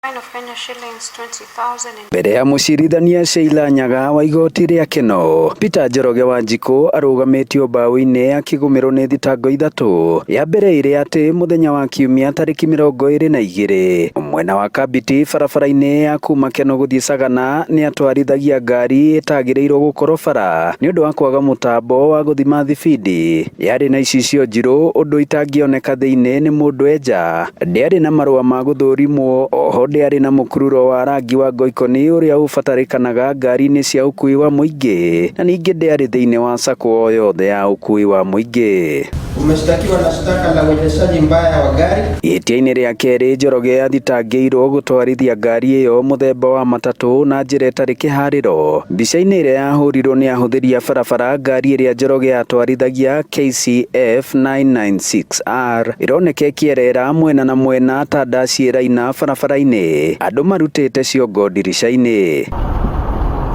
Fine of Kenya shillings 20,000 in Mbere ya mũcirithania Sheila Nyaga wa igoti rĩa Kenol, Peter Njoroge Wanjikũ arũgamĩtio mbaũ-inĩ akĩgũmĩrwo nĩ thitango ithatũ. Ya mbere ĩrĩ atĩ mũthenya wa Kiumia tarĩki 22 mwena wa Kabiti barabara-inĩ ya kuma Kenol gũthiĩ Sagana nĩ atwarithagia ngari ĩtagĩrĩirwo gũkorwo bara nĩ ũndũ wa kwaga mũtambo wa gũthima thibindi. Yarĩ na icicio njirũ ũndũ itangĩoneka thĩinĩ nĩ mũndũ enja. Ndĩarĩ na marũa ma gũthũrimwo oho ndĩarĩ na mũkururo wa rangi wa ngoikoni ũrĩa ũbatarĩkanaga ngari-inĩ cia ũkuui wa mũingĩ na ningĩ ndĩarĩ thĩinĩ wa sacco o yothe ya ũkuui wa mũingĩ. Umeshtakiwa na shtaka la uendeshaji mbaya wa gari. Ihĩtia-inĩ rĩa kerĩ Njoroge athitangĩirwo gũtwarithia ngari ĩyo mũthemba wa matatũ na njĩra ĩtarĩ kĩharĩro. Mbica-inĩ ĩrĩa yahũrirwo nĩ ahũthĩri a barabara ngari ĩrĩa Njoroge atwarithagia KCF 996R ĩroneka ĩkĩerera mwena na mwena ta ndaci ĩraina barabara-inĩ andũ marutĩte ciongo ndirica-inĩ.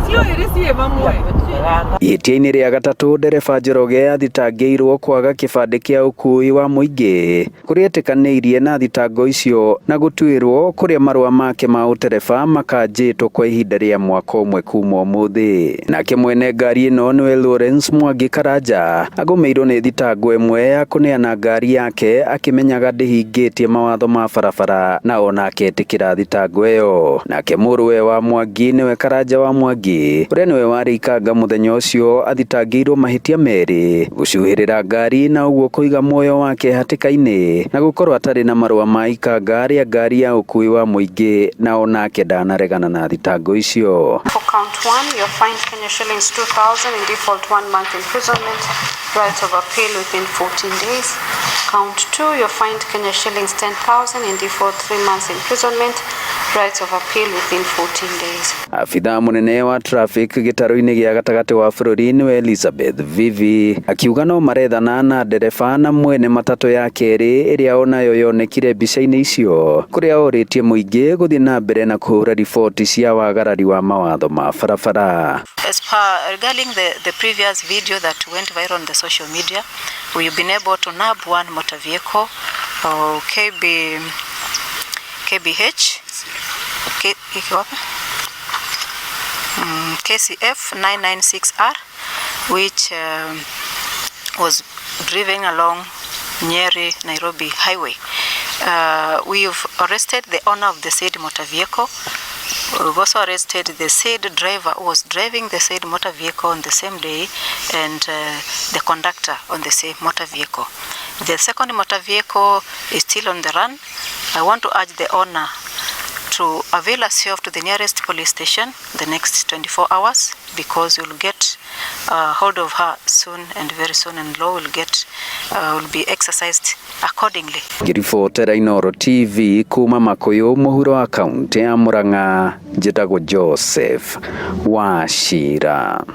Cio ĩrĩ ciĩ mamwe. Ihĩtia-inĩ rĩa gatatũ ndereba Njoroge athitangĩirwo kwaga kĩbandĩ kĩa ũkuui wa mũingĩ kũrĩa etĩkanĩirie na thitango icio na gũtuĩrwo kũrĩa marũa make ma ũtereba makanjĩtwo kwa ihinda rĩa mwaka ũmwe kuma ũmũthĩ. Nake mwene ngari ĩno nĩwe Lawrence Mwangi Karanja agũmĩirwo nĩ thitango ĩmwe ya kũneana ngari yake akĩmenyaga ndĩhingĩtie mawatho ma barabara na onake etĩkĩra thitango ĩyo. Nake mũrũwe wa Mwangi nĩwe Karanja wa Mwangi ũrĩa nĩwe warĩ ikanga mũthenya ũcio athitangĩirwo mahĩtia merĩ gũcuhĩrĩra ngari na ũguo kũiga muoyo wake hatĩka-inĩ na gũkorwo atarĩ na marũa ma ikanga rĩa ngari ya ũkuui wa mũingĩ na onake ndanaregana na thitango icio. For count one, you're fined Kenya shillings 2,000 in default 1 month imprisonment, rights of appeal within 14 days. Count two, you're fined Kenya shillings 10,000 in default 3 months imprisonment, rights of appeal within 14 days. Abithaa mũnene wa traffic gĩtarũ-inĩ gĩa gatagatĩ wa bũrũri nĩwe Elizabeth Vivi akiuga no marethana na ndereba na mwene matatũ ya kerĩ ĩrĩa onayo yonekire mbica-inĩ icio kũrĩa orĩtie mũingĩ gũthiĩ na mbere na kũhũra riboti cia wagarari wa mawatho ma barabara. As per regarding the previous video that went viral on the social media, we've been able to nab one motor vehicle, KB, KBH, K, iko wapi? KCF 996R, which was driven along Nyeri Nairobi Highway. We've arrested the owner of the said motor vehicle. We've also arrested the said driver who was driving the said motor vehicle on the same day and the conductor on the same motor vehicle. The second motor vehicle is still on the run. I want to urge the owner to avail herself to the nearest police station the next 24 hours because you'll get hold of her soon and very soon, and law will be exercised accordingly. Ngĩribotera Inooro TV kuma Makuyu mũhuro wa kaũntĩ ya Murang'a, njĩtagwo Joseph Wachira.